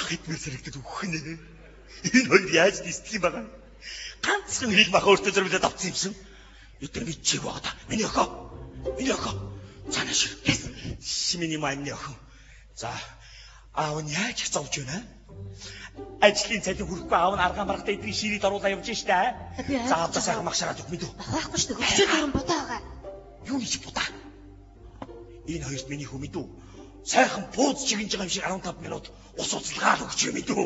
Мах идмээр сэрэгдэж өгөх нэ. Энэ хоёр яаж дисдэг юм байгаа? Ганцхан хил мах өөртөө зориулаад авсан юмсан. Эдгээр мэдчихэв байгаа та. Миний охин. Миний охин. Цаана шир. Миний миний охин. За аав нь яаж их зовж байна? Ажлын цалин хүрэхгүй аав нь аргаа маргатай эдний ширээд оруулаа явж штэ. За аавдаа сайхан мах шараад өг мэдүү. Байхгүй штэ. Хөчөө дөрөн будаа байгаа. Юу гэж будаа? Энэ хоёрт миний хүү мэдүү. Сайхан бууз чигнэж байгаа юм шиг 15 минут ус уцалгаал өгч юм мэдүү.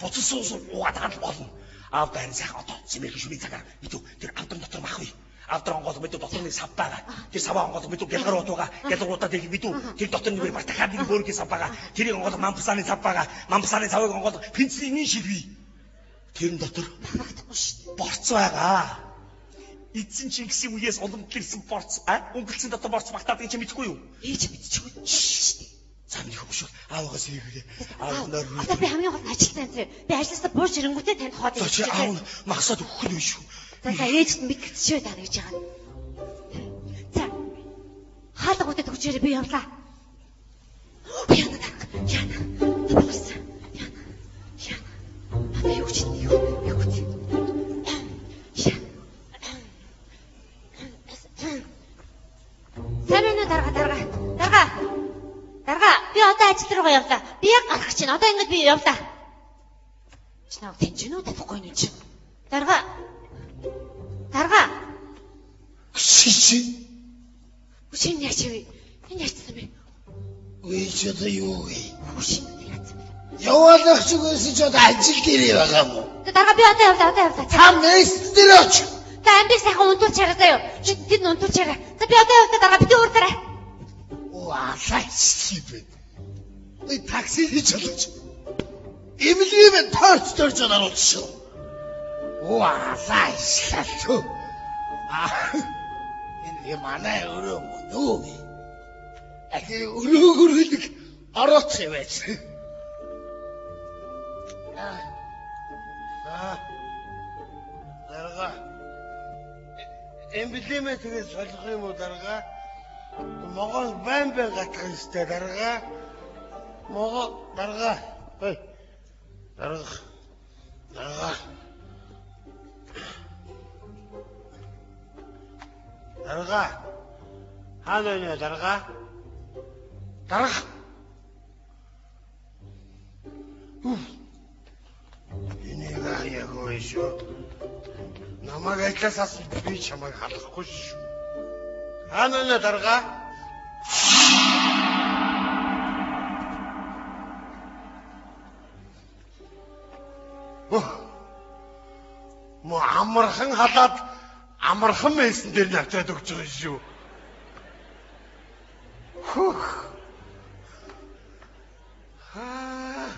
Буцалсан ус уугаад хаал болно. Аавдаа харин сайхан одоо сэмэрхэн шүний цагаар мэдүү. Тэр авдран дотор мах бий. Авдран онгоолго мэдүү дотор нэг сав байгаа. Тэр саваа онгоолго мэдүү гялгар уут байгаа. Гялгар уутаа дээр мэдүү. Тэр дотор нэг бар дахиад нэг бөөргийн сав байгаа. Тэрийг онгоолго мампсааны сав байгаа. Мампсааны савыг онгоолго пенцлиний шилвий. Тэрэн дотор борц байгаа. Эзэн Чингисийн үеэс уламжлалсан борц, өнгөлцөн дотор борц багтаадаг чи мэдэхгүй юу? Ээж мэдчихгүй шүү дээ. За миний хөвшөл аавгаас хийгээрэй. Аав нойр. Одоо би хамгийн гол нь ажилтан энэ. Би ажилласаа бууж ирэнгүүтээ танд хоол идэх. За чи аав махсаад өгөх нь биш үү? За ээжд мэдгэцшээ та гэж байгаа. За хаалга үтэд өгчээрэй би явлаа. Яна яна. Болсон. Яна. Яна. Одоо юу ч юу юу ч. Сайн байна уу дарга дарга. Дарга. Дарга би одоо ажил руугаа явлаа. Би яг гарах гэж байна. Одоо ингэж би явлаа. Чи наа тэнцэнэ үү танихгүй юм чи. Дарга. Дарга. Шиши. Хүчин яач вэ? Энэ яачсан бэ? Үгүй ч одоо юу вэ? Хүчин яатсан бэ? Яваалах ч үгүйс ч одоо ажил дээр байгаа юм уу? Дарга би одоо явлаа, одоо явлаа. Та мест дээр оч. Та амбиг сайхан унтуулж чараа заяа. Чи тэд унтуулж чараа. За би одоо явлаа дарга бити уурдараа. Оо алаач бэ. Би такси хийж олж. Эмнэлгийн торч торч оруулчихсан. Оо алаачлаа. Энэ манай өрөө мөн үү? Ахи өрөөгөр нэг орооц юм байж. Аа. Дарга. Эмблемээ тэгээ солих юм уу дарга? Могоос байн байн гатах ёстой дарга. Могоо дарга. Ой. Дарга. Дарга. Дарга. Хаана байна дарга? Дарга. Энийг яг ой шүү. Намайг ажилласаас би чамайг халахгүй шүү. Хаана байна дарга? Мо амархан халаад амархан байсан дээр нь авчираад өгч байгаа шүү. Хөх. Аа.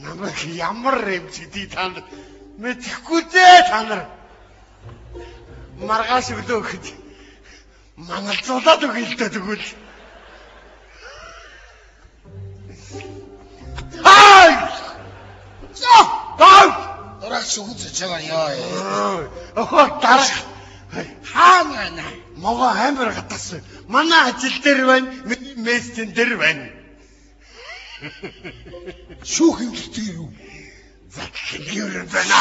Намайг ямар эмчгэдий та нар мэдэхгүй дээ та нар. Маргааш өглөө өгөхөд маналзуулаад өгье л дээ тэгвэл. Хай! За! Даа! Дараач хүз чагаа яа. Охоо дарах. Хаана байна? Могоо амар гатгасан. Манай ажил дээр байна, миний мессен дээр байна. Шүүх хэмждэг юу? За хэлгээр байна.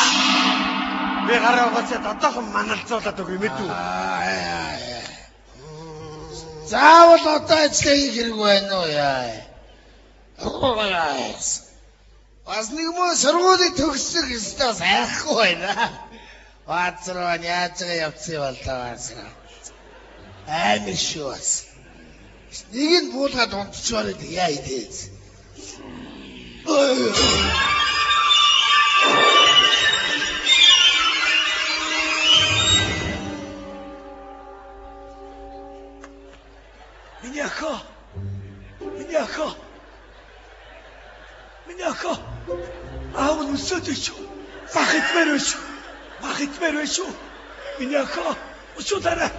Би гараа угаасаа одоохон маналзуулаад өгье мэдүү. Заавал одоо ажиллаа хийх хэрэг байна уу яа? Бас нэг мөн сургуулийг төгсөх ёстой сайхгүй байна. Баазар маань яаж байгаа явцсан юм бол та баазар. Амар шүү бас. Нэг нь буулгаад унтчихвар яа идэж. Миний охин. Миний охин. Миний охин. Аав нь өсөөд биш үү? Мах идмээр биш үү? Мах идмээр биш үү? Миний охин өсөөлөөрэй.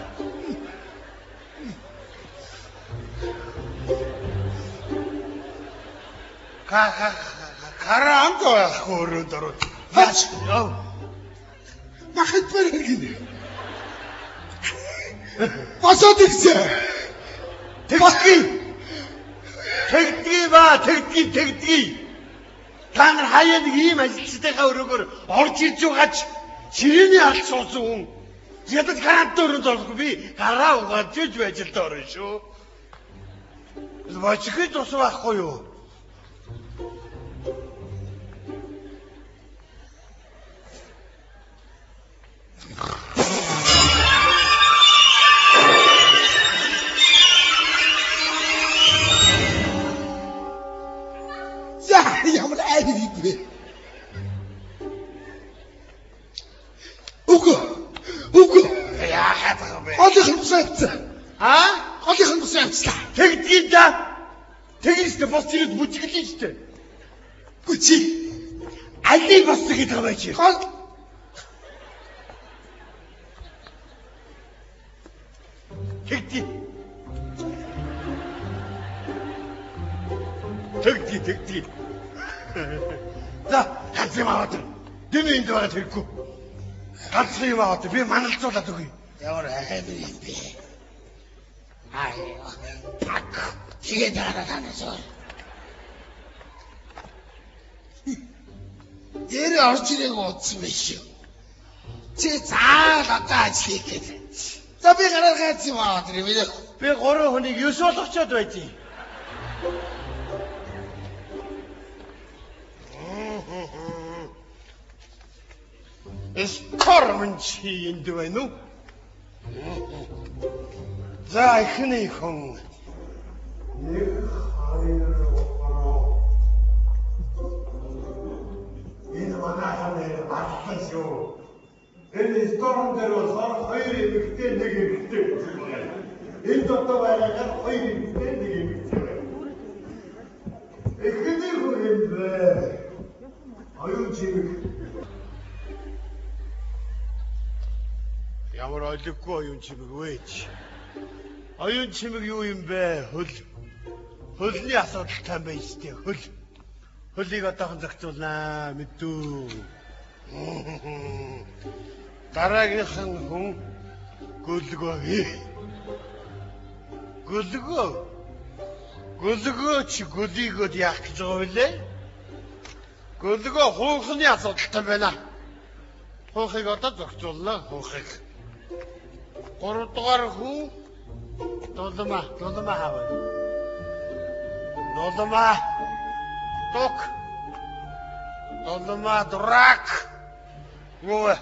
Караант байхгүй өрөөнд ороод. Хач. Яв. Мах идмээр гинэ. Босоод ирсэн. Тэгдгий. Тэгдгий ба, тэгдгий, тэгдгий. Та нар хаяа нэг ийм ажилчдынхаа өрөөгөр орж ирж байгаач ширээний алт суусан хүн. Ядаж гараад өрөөнд орохгүй би гараа угааж иж ажилдаа орно шүү. Божигын тус байхгүй юу? За ямар айр юм бэ? Үгүй. Үгүй. Яагаад байгаа юм бэ? Голынх нь бус авцсан. Аа? Голынх нь бус авцлаа. Тэгдгийг да. Тэгин штэ бос ирээд бүжиглэн штэ. Үгүй чи Алийг босдог гэдэг юм чи. гол Тэгдгийг. Тэгдгийг тэгдгийг. За ганц юм аваад. Дэмий энд байгаа тэргүй. Ганц юм аваад би маналзуулаад өгье. Ямар айр юм бэ? Аа. Пак. Тэгээд дараа танаас. Дээр орж ирээг удсан биш үү? Чи заал одоо ажил хийх гээд. За би гараар ганц юм аваад ирээ. Би гурван хүнийг ёс болгочоод байж. Эскормын чи энд байна уу? За эхний хүн. 1 2 3. Энэ манайхан нэр барлаа шүү. Энэ сторм дээр болохоор хоёр эмэгтэй нэг эмэгтэй гэсэн байна. Энэ дотор байгаагаар хоёр эмэгтэй нэг эмэгтэй байна. Эхний хүн юм бэ? Оюун чимэг. Ямар олиггүй оюун чимэг вэ чи? Оюун чимэг юу юм бэ? Хөл. Хөлний асуудалтай юм байна шүү дээ. Хөл. Хөлийг одоохон зохицуулнаа мэдүү. Дараагийнх нь хүн гөлгөө. Гөлгөө. Гөлгөө чи гөлийгөөд яах гэж байгаа вэ лээ? Гөлгөө хуухны асуудалтай байна. Хуухыг одоо зохицуулнаа, хуухыг. 3 дугаар хүн дулмаа, дулмаа хаваа. Дулмаа. Дук. Дулмаа дурак. Юу вэ?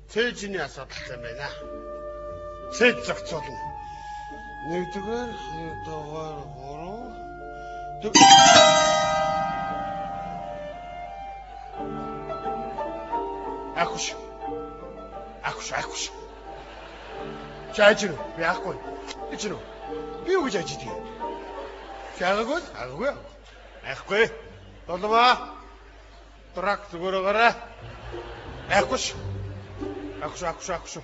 Цээжний асуудалтай байна. Цээж зохицуулна. 1-р, 2-р, 3. Ахуш. Ахуш, ахуш. Чааж үү? Би яахгүй. Би ч үү? Би юу гэж ажид юм? Чаагаагүй, аагүй. Айхгүй. Дулмаа. Дурак зүгээр гараа. Айхгүй ш. Айхгүй ш, айхгүй ш, айхгүй ш.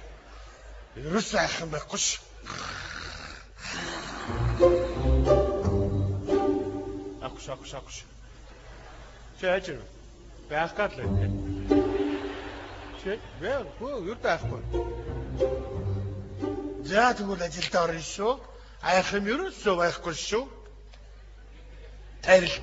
Ерөөс айх юм байхгүй ш. Айхгүй ш, айхгүй ш, айхгүй ш. Чааж үү? Би айх гал л. Чи бэ? Хөө, юу таахгүй. За тэгвэл ажилдаа орно шүү. Айх юм ерөөсөө байхгүй шүү. Тайрал.